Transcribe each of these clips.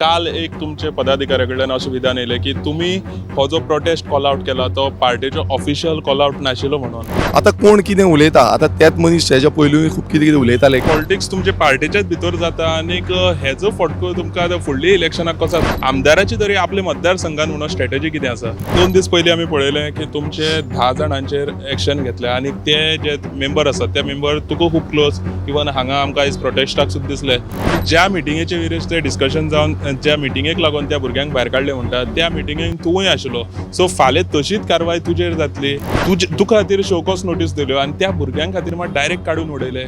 काल एक तुमचे पदाधिकाऱ्या कडल्यान अशें विधान येयलें की तुमी हो जो प्रोटेस्ट कॉल आउट केला तो पार्टेचो ऑफिशियल कॉल आउट नाशिल्लो म्हणून. आता कोण कितें उलयता, आतां त्याच मनीस तेज्या पयलूय खूब कितें कितें उलयताले. पॉलिटिक्स तुमचे पार्टेच्याच भितर जाता आनीक हेजो फटको तुमकां आतां फुडल्या इलेक्शनाक कसो आमदाराची तरी आपल्या मतदारसंघान म्हणून स्ट्रॅटेजी कितें आसा? 2 दीस पयलीं आमी पळयलें की तुमचे 10 जाणांचेर एक्शन घेतलें आनी ते जे मेंबर आसात ते मेंबर तुका खूब क्लोज. इवन हांगा आमकां आयज प्रोटेस्टाक सुद्दां दिसले, ज्या मिटिंगेचे विरेश ते डिस्कशन जावन, ज्या मिटिंगेक लागून त्या भुरग्यांक भायर काडले म्हणटा, त्या मिटिंगेक तूंय आशिल्लो. सो फाल्यां तशीच कारवाय तुजेर जातली. तुजे तुका खातीर शोकॉज नोटीस दिल्यो आनी त्या भुरग्यां खातीर मात डायरेक्ट काडून उडयले.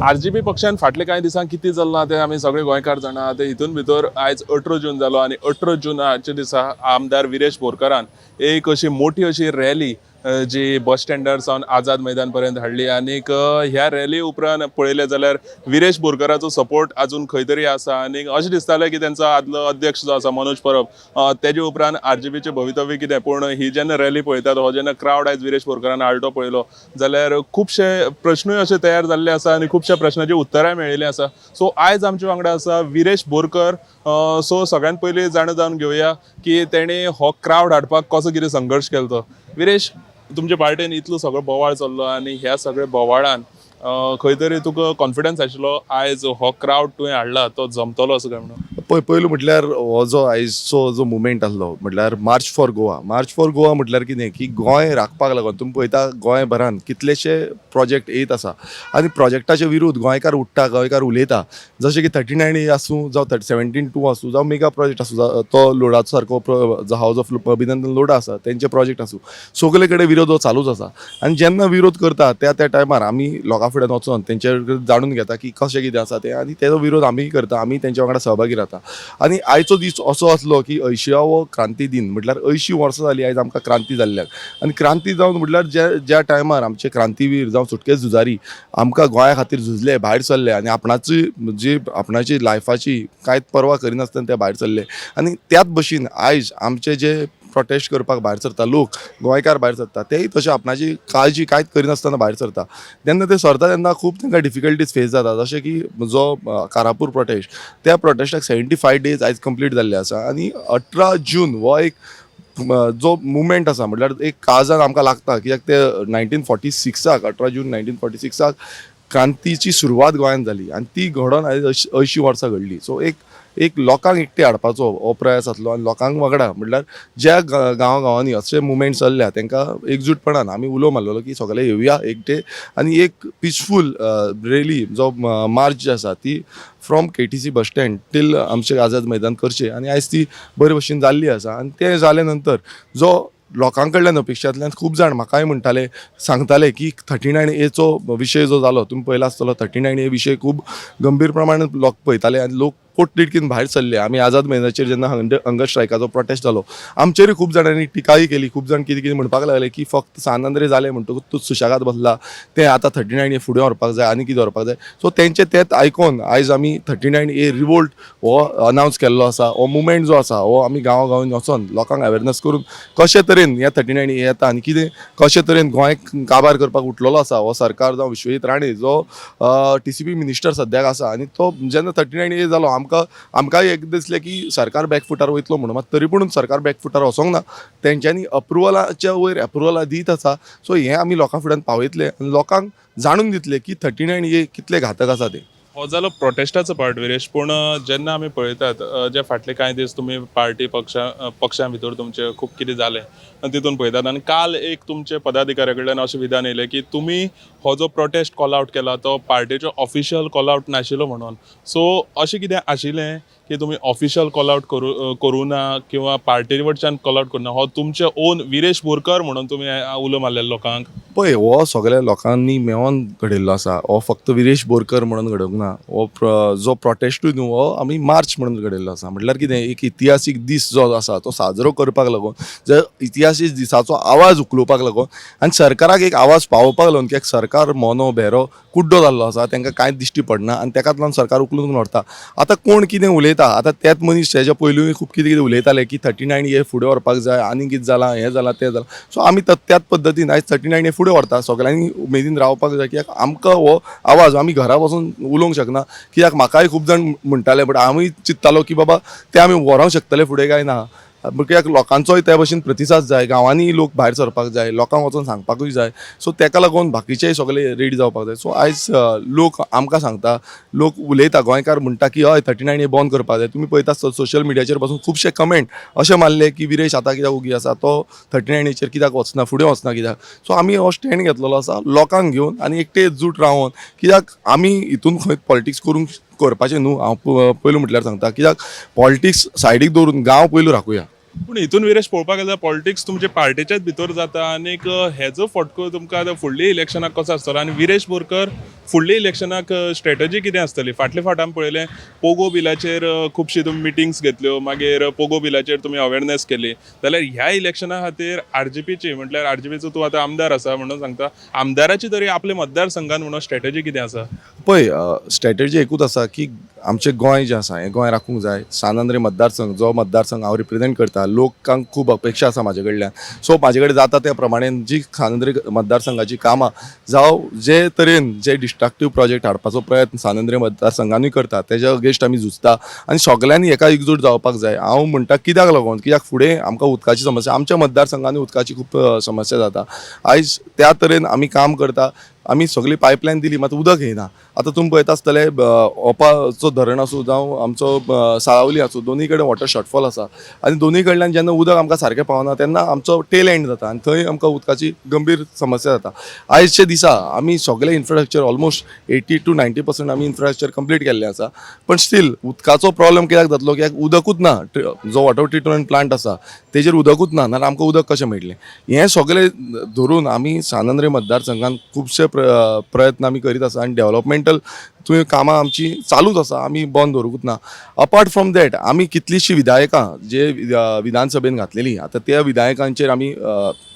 आरजीपी पक्षान फाटले कांय दिसांक कितें चल्लां तें आमी सगळे गोंयकार जाणा. आतां हितून भितर आयज 18 जून जालो आनी 18 जुनाच्या दिसा आमदार विरेश बोरकारान एक अशी मोठी अशी रॅली जी बस स्टँडार सावन आझाद मैदान पर्यंत हाडली. आनीक ह्या रॅली उपरांत पळयलें जाल्यार विरेश बोरकाराचो सपोर्ट अजून खंय तरी आसा आनी अशें दिसतालें की तेंचो आदलो अध्यक्ष जो आसा मनोज परब, तेजे उपरांत आरजीपीचें भवितव्य कितें. पूण ही जेन्ना रॅली पळयतात, हो जेन्ना क्रावड आयज विरेश बोरकारान आल्टो पळयलो जाल्यार खुबशे प्रश्नूय अशे तयार जाल्ले आसा आनी खुबश्या प्रश्नाची उत्तरांय मेळिल्लीं आसा. सो आयज आमचे वांगडा आसा विरेश बोरकर. सो सगळ्यांत पयलीं जाणा जावन घेवया की तेणी हो क्रावड हाडपाक कसो कितें संघर्श केलो तो. विरेश, तुमच्या पार्टेन इतलो सगळो बोवाळ चल्लो आनी ह्या सगळ्या बोवाळान खंय तरी तुका कॉन्फिडन्स आशिल्लो आयज हो क्रावड तुवें हाडला तो जमतलो असो काय म्हणून? पळय, पयलू म्हटल्यार हो जो आयजचो जो मुवमेंट आसलो म्हटल्यार march for Goa. March for Goa म्हटल्यार कितें की गोंय राखपाक लागून. तुमी पळयता, गोंयभरान कितलेशे प्रोजेक्ट येयत आसा आनी प्रोजेक्टाचे विरुद्ध गोंयकार उठ्ठा, गोंयकार उलयता. जशें की 39 ए आसूं, जावं 17(2) आसूं, जावं मेगा प्रोजेक्ट आसूं, जावं तो लोडाचो सारको जो हावज ऑफ अभिनंदन लोडा आसा तेंचे प्रोजेक्ट आसूं, सगळे कडेन विरोध हो चालूच आसा. आनी जेन्ना विरोध करता त्या त्या टायमार आमी लोकां फुड्यान वचोन तेंचे जाणून घेता की कशें कितें आसा तें आनी तेजो विरोध आमी करता, आमी तेंच्या वांगडा सहभागी रावता. आनी आयचो दीस असो आसलो की 80वो क्रांती दिन, म्हटल्यार 80 वर्सां जालीं आयज आमकां क्रांती जाल्ल्याक. आनी क्रांती जावन म्हटल्यार ज्या ज्या टायमार आमचे क्रांतीवीर जावं सुटके झुजारी आमकां गोंया खातीर झुजले, भायर सरले आनी आपणाची जी आपणाची लायफाची कांयच पर्वा करिनासतना ते भायर सरले. आनी त्याच भशेन आयज आमचे जे प्रोटेस्ट करपाक भायर सरता लोक, गोंयकार भायर सरता, तेय तशें आपणाची काळजी कांयच करिनासतना भायर सरता. जेन्ना ते सरता तेन्ना खूब तांकां डिफिकल्टीज फेस जाता. जशें की जो कारापूर प्रोटेस्ट, त्या प्रोटेस्टाक 75 डेज आयज कंप्लीट जाल्ले आसा. आनी 18 जून हो एक जो मुवमेंट आसा, म्हटल्यार एक काळजान आमकां लागता, कित्याक ते 1946आक, 18 जून 1946आक क्रांतीची सुरवात गोंयांत जाली आनी ती घडोवन आयज 80 वर्सां घडली. सो एक एक लोकांक एकटे हाडपाचो हो प्रयास आसलो आनी लोकांक वांगडा म्हटल्यार ज्या गांवा गांवांनी अशे मुवमेंट चल्ल्या तांकां एकजूटपणान आमी उलो मारलेलो की सगळे येवया एकटे आनी एक पिसफूल रॅली जो मार्च जी आसा ती from KTC bus stand till आमचे आझाद मैदान करचे. आनी आयज ती बरे भशेन जाल्ली आसा. आनी तें जाले नंतर जो लोकां कडल्यान अपेक्षांतल्यान खूब जाण म्हाकाय म्हणटाले, सांगताले की 39 एचो विशय जो जालो, तुमी पळयला आसतलो, 39 ए विशय खूब गंभीर प्रमाणात लोक पळयताले आनी लोक पोटतिडकीन भायर सरले. आमी आझाद मैदानाचेर जेन्ना हंगर स्ट्रायकाचो प्रोटेस्ट जालो, आमचेरूय खूब जाणांनी टिकाय केली. खूब जाण कितें कितें म्हणपाक लागले की फक्त सान आंद्रे जालें म्हणटकूच तूं सुशेगाद बसला, तें आतां 39 ए फुडें व्हरपाक जाय आनी कितें व्हरपाक जाय. सो तेंचें तेंच आयकोन आयज आमी 39 ए रिवोल्ट हो अनावन्स केल्लो आसा. हो मुवमेंट जो आसा हो आमी गांवा गांवांनी वचोन लोकांक अवेरनस करून कशे तरेन हे 39 ए येता आनी कितें कशे तरेन गोंय काबार करपाक उठलेलो आसा हो सरकार, जावं विश्वजीत राणे जो टीसीपी मिनिस्टर सद्याक आसा. आनी तो जेन्ना 39 ए जालो, आमकांय एक दिसलें की सरकार बॅकफुटार वयतलो म्हणून. मात तरी पूण सरकार बॅकफुटार वचोंक ना, तेंच्यांनी अप्रुवलाच्या वयर एप्रुवलां दीत आसा. सो हें आमी लोकां फुड्यान पावयतले आनी लोकांक जाणून दितले की 39 ए कितले घातक आसा ते. हो जालो प्रोटेस्टाचो पार्ट विरेश, पूण जेन्ना आमी पळयतात, जे फाटले कांय दीस तुमी पार्टी पक्षा भितर तुमचे खूब कितें जालें आनी तितून पळयतात आनी काल एक तुमचे पदाधिकाऱ्या कडल्यान अशें विधान येयलें की तुमी हो जो प्रोटेस्ट कॉल आउट केला तो पार्टेचो ऑफिशियल कॉल आउट नाशिल्लो म्हणून. सो अशें कितें आशिल्लें की तुमी ऑफिशियल कॉल आउट करूं ना किंवा पार्टी वटच्यान कॉल आउट करूं ना, हो तुमचे ओन विरेश बोरकर म्हणून तुमी उलो मारलेलो लोकांक? पळय, हो सगळ्या लोकांनी मेळोन घडयल्लो आसा. हो फक्त विरेश बोरकर म्हणून घडोवंक ना. हो जो प्रोटेस्टूय न्हू, हो आमी मार्च म्हणून घडयल्लो आसा. म्हटल्यार कितें, एक इतिहासीक दीस जो आसा तो साजरो करपाक लागून, जे इतिहासीक दिसाचो आवाज उखलुपाक लागून आनी सरकाराक एक आवाज पावोवपाक लागून, कित्याक सरकार मोनो, भेरो, कुड्डो जाल्लो आसा, तांकां कांयच दिश्टी पडना आनी ताकाच लागून सरकार उखलून व्हरता. आतां कोण कितें उलयता पळयता आतां तेच मनीस तेज्या पयलूय खूब कितें कितें उलयताले की 39A फुडें व्हरपाक जाय, आनी कितें जालां, हें जालां, तें जालां. सो आमी त्याच पद्दतीन आयज 39A फुडें व्हरता. सगल्यांनी उमेदीन रावपाक जाय, कित्याक आमकां हो आवाज आमी घरा वचून उलोवंक शकना, कित्याक म्हाकाय खूब जाण म्हणटाले, बट आमी चिंत्तालो की बाबा ते आमी व्हरोंक शकतले फुडें काय ना, कित्याक लोकांचोय त्या भशेन प्रतिसाद जाय, गांवांनी लोक भायर सरपाक जाय, लोकांक वचोन सांगपाकूय जाय. सो तेका लागून बाकीचेय सगळे रेडी जावपाक जाय. सो आयज लोक आमकां सांगता, लोक उलयता, गोंयकार म्हणटा की हय, 39A बंद करपाक जाय. तुमी पळयता सोशल मिडियाचेर पासून खुबशे कमेंट अशे मारले की विरेश आतां कित्याक ओगी आसा, तो 39Aचेर कित्याक वचना, फुडें वचना कित्याक. सो आमी हो स्टँड घेतलेलो आसा लोकांक घेवन आनी एकटे एकजूट रावन, कित्याक आमी हितून खंय पॉलिटिक्स करूंक करपाचें न्हू. हांव पयलू म्हटल्यार सांगता, कित्याक पॉलिटिक्स सायडीक दवरून गांव पयलू राखुया. पूण हितून विरेश पळोवपाक गेल्यार पॉलिटिक्स तुमचे पार्टेच्याच भितर जाता आनीक हेजो फटको तुमकां आतां फुडल्या इलेक्शनाक कसो आसतलो आनी विरेश बोरकर फुडल्या इलेक्शनाक स्ट्रेटजी कितें आसतली? फाटले फावट आमी पळयलें, पोगो बिलाचेर खुबशी तुमी मिटिंग्स घेतल्यो, मागीर पोगो बिलाचेर तुमी अवेरनेस केली. जाल्यार ह्या इलेक्शना खातीर आरजीपीची, म्हटल्यार आरजीपीचो तूं आतां आमदार आसा म्हणून सांगता, आमदाराची तरी आपल्या मतदारसंघात म्हणून स्ट्रेटजी कितें आसा? पळय, स्ट्रॅटजी एकूच आसा की आमचें गोंय जें आसा हें गोंय राखूंक जाय. सान आंद्रे मतदारसंघ, जो मतदारसंघ हांव रिप्रेजेंट करता, लोकांक खूब अपेक्षा आसा म्हाजे कडल्यान. सो म्हाजे कडेन जाता त्या प्रमाणे जी सान आंद्रे मतदारसंघाची कामां जावं, जे तरेन जे डिस्ट्रक्टीव प्रोजेक्ट हाडपाचो प्रयत्न सान आंद्रे मतदारसंघानूय करता, तेज्या अगेन्स्ट आमी झुजता आनी सगल्यांनी एका एकजूट जावपाक जाय. हांव म्हणटा, कित्याक लागून, कित्याक फुडें आमकां उदकाची समस्या, आमच्या मतदारसंघांनी उदकाची खूब समस्या जाता. आयज त्या तरेन आमी काम करता. आमी सगळी पायपलायन दिली, मात उदक येयना. आतां तुमी पळयता आसतले, ओपाचो धरण आसूं जावं आमचो साळावली आसूं, दोनूय कडेन वॉटर शॉर्टफॉल आसा आनी दोनूय कडल्यान जेन्ना उदक आमकां सारकें पावना तेन्ना आमचो टेल एंड जाता आनी थंय आमकां उदकाची गंभीर समस्या जाता. आयच्या दिसा आमी सगळे इन्फ्रास्ट्रक्चर ऑलमोस्ट 80 टू 90% आमी इन्फ्रास्ट्रक्चर कंप्लीट केल्लें आसा, पण स्टील उदकाचो प्रॉब्लम कित्याक जातलो? कित्याक उदकूच ना. जो वॉटर ट्रिटमेंट प्लांट आसा तेजेर उदकूच ना, नाल्यार आमकां उदक कशें मेळटलें? हें सगळें धरून आमी सान आंद्रे मतदारसंघात खुबशे प्रयत्न आमी करीत आसा आनी डेव्हलपमेंटल तुवें कामां आमची चालूच आसा, आमी बंद दवरूंकूच ना. अपार्ट फ्रॉम that, आमी कितलींशीं विधायकां जे विधानसभेन घातलेलीं, आतां त्या विधायकांचेर आमी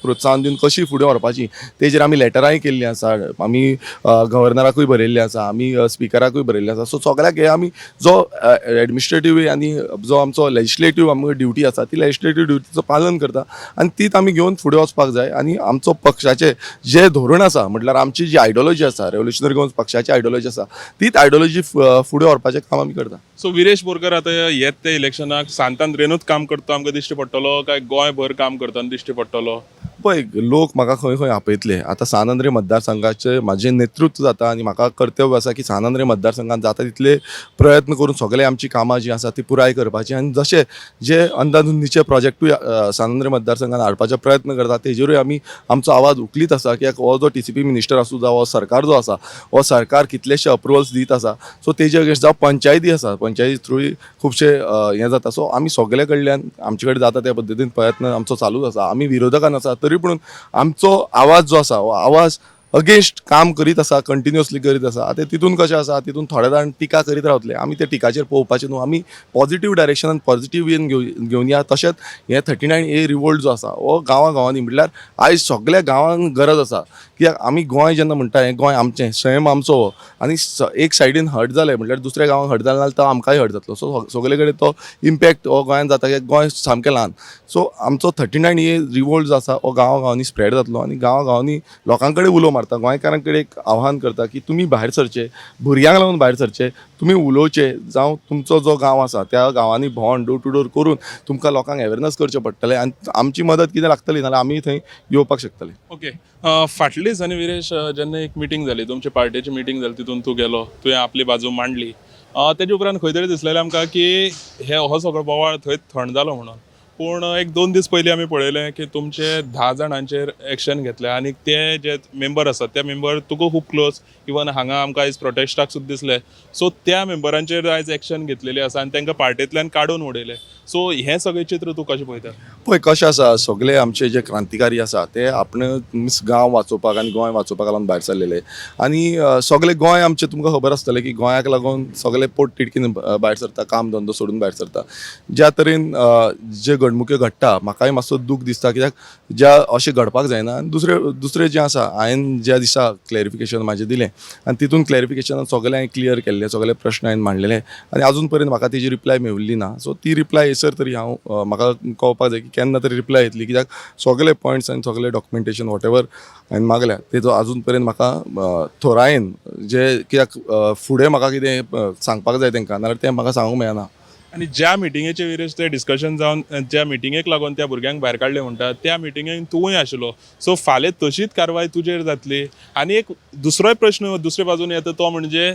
प्रोत्साहन दिवन कशी फुडें व्हरपाची तेजेर आमी लेटरांय केल्लीं आसा. आमी गव्हर्नराकूय बरयल्लें आसा, आमी स्पिकराकूय बरयल्लें आसा. सो सगळ्याक हे आमी जो एडमिनिस्ट्रेटीव आनी जो आमचो लेजिस्लेटीव आमकां ड्युटी आसा, ती लेजिस्लेटीव ड्युटीचो पालन करता आनी तीच आमी घेवन फुडें वचपाक जाय. आनी आमचो पक्षाचें जें धोरण आसा, म्हटल्यार आमची जी आयडियोलॉजी आसा, रेव्होल्युशनरी गोवन्स पक्षाची आयडियोलॉजी आसा, तीच आयडियोलॉजी फुडें व्हरपाचें काम आमी करता. सो विरेश बोरकर आतां येत ते इलेक्शनाक सांतांद्रेनूच काम करता आमकां दिश्टी पडटलो काय गोंयभर काम करतना दिश्टी पडटलो? पळय, लोक म्हाका खंय खंय आपयतले. आतां सान आंद्रे मतदारसंघाचें म्हाजें नेतृत्व जाता आनी म्हाका कर्तव्य आसा की सान आंद्रे मतदारसंघात जाता तितले प्रयत्न करून सगळे आमची कामां जीं आसा ती पुराय करपाची आनी जशे जे अंदाधुंदीचे प्रोजेक्टूय सान आंद्रे मतदारसंघात हाडपाचे प्रयत्न करता, तेजेरूय आमी आमचो आवाज उखलीत आसा. कित्याक हो जो टीसीपी मिनिस्टर आसूं जावं हो सरकार जो आसा, हो सरकार कितलेशे अप्रुवल्स दीत आसा. सो तेजे अगेन्स्ट जावं पंचायती आसा, पंचायती थ्रूय खुबशे हें जाता. सो आमी सगळे कडल्यान आमचे कडेन जाता त्या पद्दतीन प्रयत्न आमचो चालूच आसा. आमी विरोधकान आसा तरी पूण आमचो आवाज जो आसा हो आवाज अगेन्स्ट काम करीत आसा, कंटिन्युअसली करीत आसा. आतां तितून कशें आसा, तितून थोडे जाण टिका करीत रावतले. आमी त्या टिकाचेर पळोवपाचें न्हू. आमी पॉझिटीव डायरेक्शनान पॉझिटीव वेन घेवन या. तशेंच हे 39A revolt जो आसा हो गांवां गांवांनी, म्हटल्यार आयज सगल्या गांवांक गरज आसा. कित्याक आमी गोंय जेन्ना म्हणटा, हें गोंय आमचें, सैम आमचो हो आनी एक सायडीन हर्ट जालें म्हटल्यार, दुसऱ्या गांवांक हर्ट जालें जाल्यार तो आमकांय हर्ट जातलो. सो सगळे कडेन तो इम्पॅक्ट हो गोंयांत जाता, कित्याक गोंय सामकें ल्हान. सो आमचो 39A revolt जो आसा हो गांवा गांवांनी स्प्रेड जातलो आनी गांवा गांवांनी लोकां कडेन उलो मारता, गोंयकारां कडेन एक आव्हान करता की तुमी भायर सरचे, भुरग्यांक लागून भायर सरचे, तुमी उलोवचे, जावं तुमचो जो गांव आसा त्या गांवांनी भोंवन डोर टू डोर करून तुमकां लोकांक अवेरनस करचें पडटलें आनी आमची मदत कितें लागतली नाल्यार आमी थंय येवपाक शकतले. ओके, फाटले दिसांनी विरेश, जेन्ना एक मिटींग जाली, तुमची पार्टेची मिटींग जाली, तितून तूं गेलो, तुवें आपली बाजू मांडली. तेजे उपरांत खंय तरी दिसलेलें आमकां की हे हो सगळो बोवाळ थंय थंड जालो म्हणून. पूण एक दोन दीस पयलीं आमी पळयलें की तुमचे 10 जाणांचेर एक्शन घेतलें आनी ते जे मेंबर आसात ते मेंबर तुका खूब क्लोज, इवन हांगा आमकां आयज प्रोटेस्टाक सुद्दां दिसले. सो त्या मेंबरांचेर आयज एक्शन घेतलेली आसा आनी तांकां पार्टेंतल्यान काडून उडयले. सो हें सगळें चित्र तूं कशें पळयता? पळय, कशें आसा, सगळे आमचे जे क्रांतिकारी आसा ते आपणे मिन्स गांव वाचोवपाक आनी गोंय वाचोवपाक लागून भायर सरलेले आनी सगळे गोंय आमचें तुमकां खबर आसतलें की गोंयाक लागून सगळे पोट तिडकीन भायर सरता, काम धंदो सोडून भायर सरता. ज्या तरेन जे घडणुक्यो घडटा म्हाकाय मातसो दूख दिसता, कित्याक ज्या अशें घडपाक जायना. आनी दुसरें दुसरें जें आसा, हांवें ज्या दिसा क्लॅरिफिकेशन म्हाजें दिलें आनी तितून क्लॅरिफिकेशनान सगळें हांवें क्लियर केल्लें, सगळे प्रश्न हांवें मांडलेले आनी आजून पर्यंत म्हाका तेजी रिप्लाय मेळिल्ली ना. सो ती रिप्लाय येसर तरी हांव म्हाका कळपाक जाय की केन्ना तरी रिप्लाय येतली, कित्याक सगळे पॉयंट्स आनी सगळे डॉक्युमेंटेशन वॉटेवर हांवें मागल्या तेजो आजून पर्यंत म्हाका थोरायेन जे कित्याक फुडें म्हाका कितें सांगपाक जाय तेंकां, नाल्यार तें म्हाका सांगूंक मेळना. आनी ज्या मिटिंगेचे विरेश ते डिस्कशन जावन, ज्या मिटिंगेक लागून त्या भुरग्यांक भायर काडले म्हणटा, त्या मिटिंगेक तूंय आशिल्लो. सो फाल्यां तशीच कारवाय तुजेर जातली. आनी एक दुसरोय प्रश्न दुसरे बाजून येता, तो म्हणजे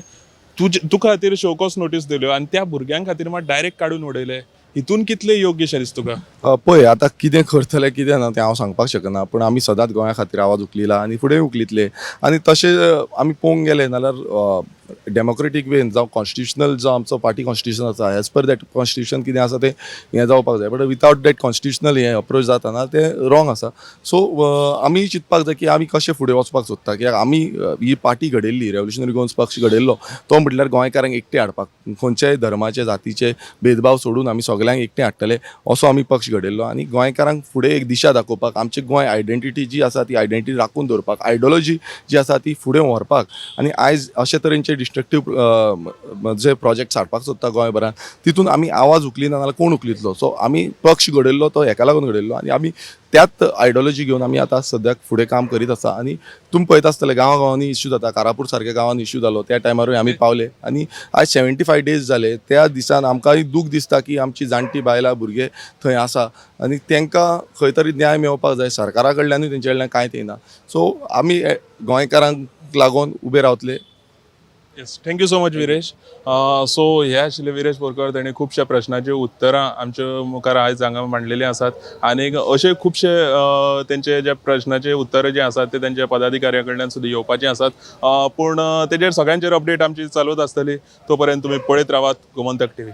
तुजे तुका खातीर शोकॉज नोटीस दिल्यो आनी त्या भुरग्यां खातीर मात डायरेक्ट काडून उडयले, हितून कितले योग्य शें दिसता तुका? पळय, आतां कितें करतले कितें ना तें हांव सांगपाक शकना, पूण आमी सदांच गोंया खातीर आवाज उखलिला आनी फुडें उखलितले. आनी तशें आमी पळोवंक गेले जाल्यार डेमोक्रेटीक वेन जावं कॉन्स्टिट्युशनल, जो आमचो पार्टी कॉन्स्टिट्युशन आसा, एज पर that constitution कितें आसा तें हें जावपाक जाय. बट विदावट that constitutional हें अप्रोच जाता तें रॉंग आसा. सो आमी चिंतपाक जाय की आमी कशें फुडें वचपाक सोदता, कित्याक आमी ही पार्टी घडयल्ली, रेव्होल्युशनरी गोवन्स पक्ष घडयल्लो तो म्हटल्यार गोंयकारांक एकटे हाडपाक, खंयच्याय धर्माचे जातीचे भेदभाव सोडून आमी सगल्यांक एकटे हाडटले असो आमी पक्ष घडयल्लो. आनी गोंयकारांक फुडें एक दिशा दाखोवपाक, आमची गोंय आयडेंटिटी जी आसा ती आयडेंटिटी राखून दवरपाक, आयडियोलॉजी जी आसा ती फुडें व्हरपाक. आनी आयज अशे तरेचे डिस्ट्रक्टीव जे प्रोजेक्ट्स हाडपाक सोदता गोंयभरान, तितून आमी आवाज उखलिना जाल्यार कोण उखलितलो? सो आमी पक्ष घडयल्लो तो हेका लागून घडयल्लो आनी आमी त्याच आयडियोलॉजी घेवन आमी आतां सद्याक फुडें काम करीत आसा. आनी तुमी पळयता आसतले गांवा गांवांनी इश्यू जाता, कारापूर सारक्या गांवांनी इश्यू जालो त्या टायमारूय आमी पावले. आनी आयज 75 डेज जाले, त्या दिसान आमकांय दूख दिसता की आमची जाणटी बायलां भुरगे थंय आसा आनी तांकां खंय तरी न्याय मेळपाक जाय. सरकारा कडल्यानूय तेंचे कडल्यान कांयच येना. सो आमी गोंयकारांक लागून उबे रावतले. Yes, thank you so much Viresh. So हे आशिल्ले विरेश बोरकर. तेणी खुबश्या प्रश्नाची उत्तरां आमच्या मुखार आयज हांगा मांडलेलीं आसात आनी अशे खुबशे तेंचे जे प्रश्नाचे उत्तरां जे आसात ते तेंच्या पदाधिकाऱ्या कडल्यान सुद्दां येवपाचे आसात. पूण तेजेर सगळ्यांचेर अपडेट आमची चालूच आसतली. तो पर्यंत तुमी पळयत रावात गोमंतक टीव्ही.